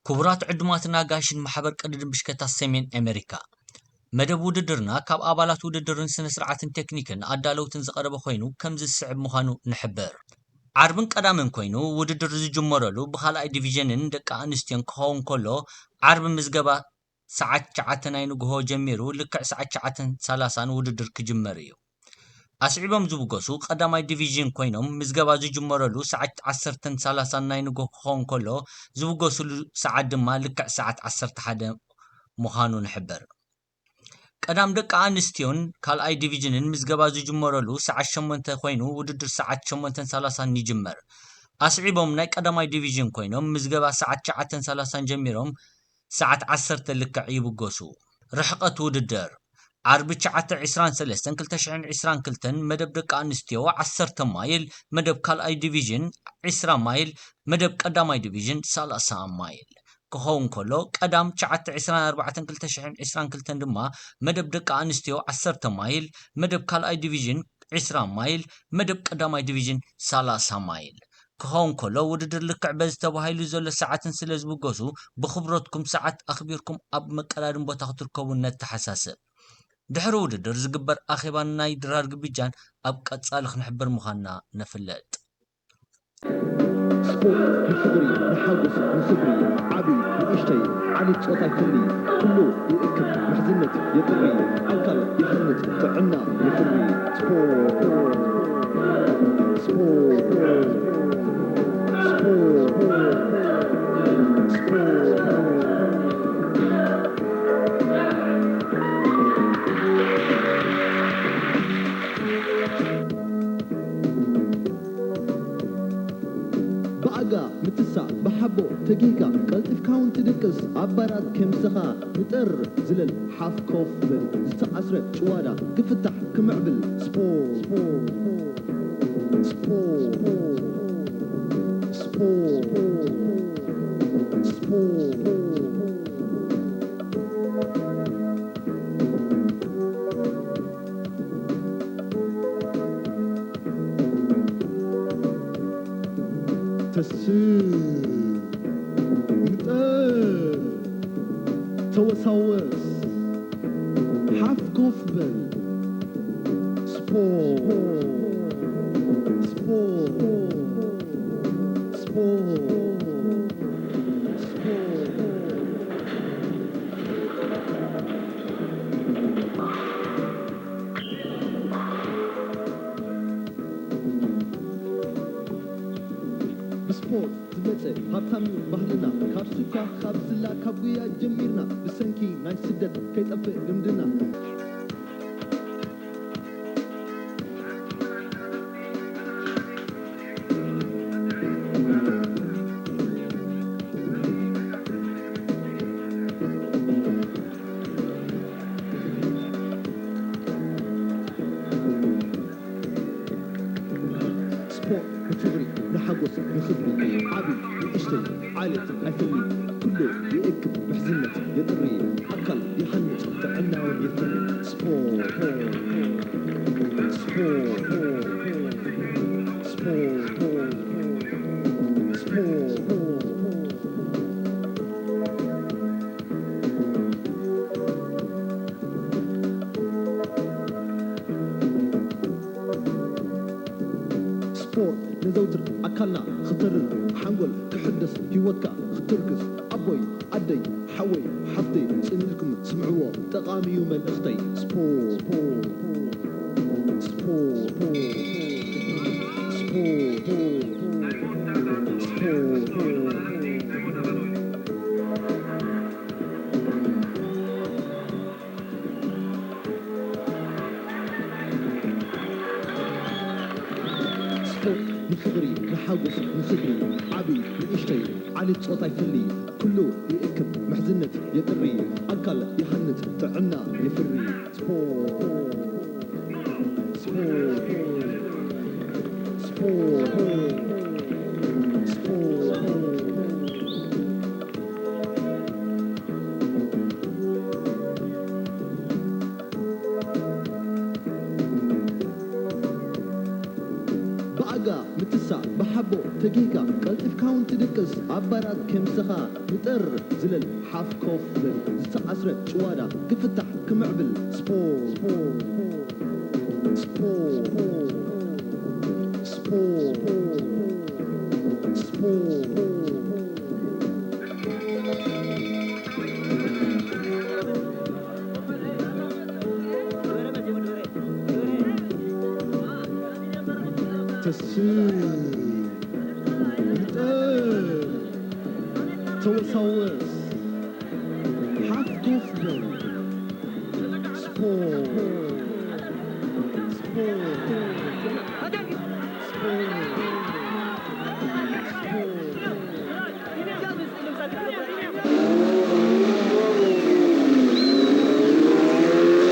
ክቡራት ዕዱማትና፣ ጋሽን ማሕበር ቅድድም ብሽከታ ሰሜን ኣሜሪካ፣ መደብ ውድድርና ካብ ኣባላት ውድድርን ስነ ስርዓትን ቴክኒክን ኣዳለውትን ዝቐረበ ኮይኑ ከምዚ ዝስዕብ ምዃኑ ንሕብር። ዓርብን ቀዳምን ኮይኑ ውድድር ዝጅመረሉ ብኻልኣይ ዲቪዥንን ደቂ ኣንስትዮን ክኸውን ከሎ፣ ዓርቢ ምዝገባ ሰዓት ትሽዓተ ናይ ንግሆ ጀሚሩ ልክዕ ሰዓት ትሽዓተን ሰላሳን ውድድር ክጅመር እዩ። ኣስዒቦም ዝብገሱ ቀዳማይ ዲቪዥን ኮይኖም ምዝገባ ዝጅመረሉ ሰዓት ዓሰርተን ሰላሳን ናይ ንግሆ ክኸውን ከሎ፣ ዝብገሱሉ ሰዓት ድማ ልክዕ ሰዓት ዓሰርተ ሓደ ምዃኑ ንሕብር። ቀዳም ደቂ ኣንስትዮን ካልኣይ ዲቪዥንን ምዝገባ ዝጅመረሉ ሰዓት ሸሞንተ ኮይኑ ውድድር ሰዓት ሸሞንተን ሰላሳን ይጅመር። ኣስዒቦም ናይ ቀዳማይ ዲቪዥን ኮይኖም ምዝገባ ሰዓት ትሽዓተን ሰላሳን ጀሚሮም ሰዓት ዓሰርተ ልክዕ ይብገሱ። ርሕቐት ውድድር ዓርቢ ትሽዓተ ዕስራን ሰለስተን ክልተ ሽሕን ዕስራን ክልተን መደብ ደቂ ኣንስትዮ ዓሰርተ ማይል፣ መደብ ካልኣይ ዲቪዥን ዕስራ ማይል፣ መደብ ቀዳማይ ዲቪዥን ሰላሳ ማይል ክኸውን ከሎ፣ ቀዳም ትሽዓተ ዕስራን ኣርባዕተን ክልተ ሽሕን ዕስራን ክልተን ድማ መደብ ደቂ ኣንስትዮ ዓሰርተ ማይል፣ መደብ ካልኣይ ዲቪዥን ዕስራ ማይል፣ መደብ ቀዳማይ ዲቪዥን ሰላሳ ማይል ክኸውን ከሎ፣ ውድድር ልክዕ በዚ ተባሂሉ ዘሎ ሰዓትን ስለ ዝብገሱ፣ ብኽብረትኩም ሰዓት ኣኽቢርኩም ኣብ መቀዳድም ቦታ ክትርከቡ ነተሓሳስብ። ድሕሪ ውድድር ዝግበር ኣኼባን ናይ ድራር ግብጃን ኣብ ቀጻሊ ክንሕብር ምዃንና ነፍለጥ። ስፖርት ንፍቕሪ፣ ንሓጎስ፣ ንኽብሪ፣ ዓቢ ንእሽተይ፣ ዓሌት ጾታ ኣይፍሊ፣ ኩሉ ይእክብ፣ ምሕዝነት የጥሪ፣ ኣካል ይሃንጽ፣ ጥዕና የፍሪ። ስፖርት፣ ስፖርት፣ ስፖርት፣ ስፖርት። ብኣጋ ምትሳእ፣ ብሓቦ ተጊህካ፣ ቀልጢፍካ እውን ትድቅስ፣ ኣብ ባራት ከምስኻ ንጠር ዝለል፣ ሓፍ ኮፍ በል፣ ዝተኣስረ ጭዋዳ ክፍታሕ ክምዕብል፣ ስፖርት፣ ስፖርት፣ ስፖርት፣ ስፖርት። ተስእ፣ ንጠር፣ ተወሳወስ፣ ሓፍ ኮፍ በል። ስፖርት፣ ስፖርት፣ ስፖርት፣ ስፖርት። ብስፖርት ዝመጸ ሃብታም እዩ ባህልና። ካብ ሱታ፣ ካብ ዝላ፣ ካብ ጉያ ጀሚርና፣ ብሰንኪ ናይ ስደት ከይጠፍእ ልምድና። ስፖርት ንፍቕሪ፣ ንሓጎስ፣ ንኽብሪ፣ ዓቢ ንእሽተይ፣ ዓሌት ኣይፍሊ፣ ኩሉ ይእክብ፣ ምሕዝነት የጥሪ፣ ኣካል ይሃንጽ፣ ጥዕና እውን የፍሪ። ስፖርት፣ ስፖርት፣ ስፖርት፣ ስፖርት። ስፖርት ነዘውትር፣ ኣካልና ክተርር፣ ሓንጎል ክሕደስ፣ ህይወትካ ክትርክስ። ኣቦይ፣ ኣደይ፣ ሓወይ፣ ሓፍተይ፣ ጽን ኢልኩም ስምዕዎ፣ ጠቓሚ እዩ መልእኽተይ። ስፖርት፣ ስፖርት፣ ስፖርት፣ ስፖርት። ስፖርት ንፍቕሪ፣ ንሓጎስ፣ ንኽብሪ፣ ዓቢ ንእሽተይ፣ ዓሌት ጾታ ኣይፍሊ፣ ኩሉ ይእክብ፣ ምሕዝነት የጥሪ፣ ኣካል ይሃንጽ፣ ጥዕና የፍሪ። ስፖርት፣ ስፖርት፣ ስፖርት፣ ስፖርት። ብኣጋ ምትሳእ፣ ብሓቦ ተጊህካ፣ ቀልጢፍካ እውን ድቅስ ኣብ ባራት ከምስኻ ብጥር ዝለል ሓፍ ኮፍ በል ዝተኣስረ ጭዋዳ ክፍታሕ ክምዕብል ስፖርት ስፖርት ስፖርት ስፖርት ተስፍ ብጥር ተወሳወስ ሓፍ ኮፍ በል ስፖርት ስፖርት